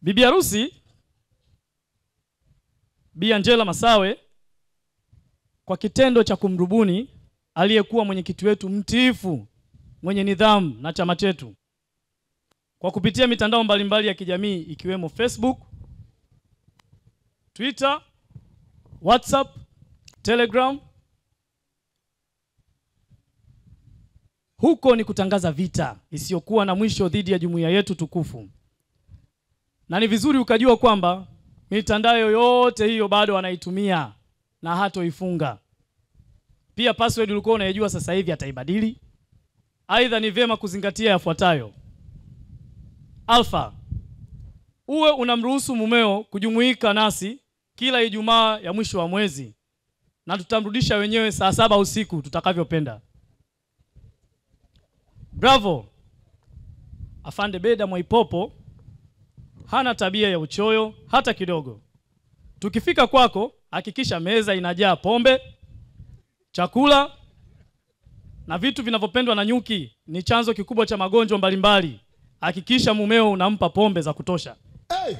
Bibi harusi Bi Angela Masawe kwa kitendo cha kumrubuni aliyekuwa mwenyekiti wetu mtiifu, mwenye nidhamu na chama chetu, kwa kupitia mitandao mbalimbali ya kijamii ikiwemo Facebook, Twitter, WhatsApp, Telegram. Huko ni kutangaza vita isiyokuwa na mwisho dhidi ya jumuiya yetu tukufu. Na ni vizuri ukajua kwamba mitandao yote hiyo bado wanaitumia na hatoifunga. Pia password ulikuwa unaijua sasa hivi ataibadili. Aidha ni vyema kuzingatia yafuatayo. Alfa, uwe unamruhusu mumeo kujumuika nasi kila Ijumaa ya mwisho wa mwezi, na tutamrudisha wenyewe saa 7 usiku tutakavyopenda. Bravo. Afande Beda Mwaipopo hana tabia ya uchoyo hata kidogo. Tukifika kwako, hakikisha meza inajaa pombe, chakula na vitu vinavyopendwa na nyuki. Ni chanzo kikubwa cha magonjwa mbalimbali. Hakikisha mumeo unampa pombe za kutosha. Hey.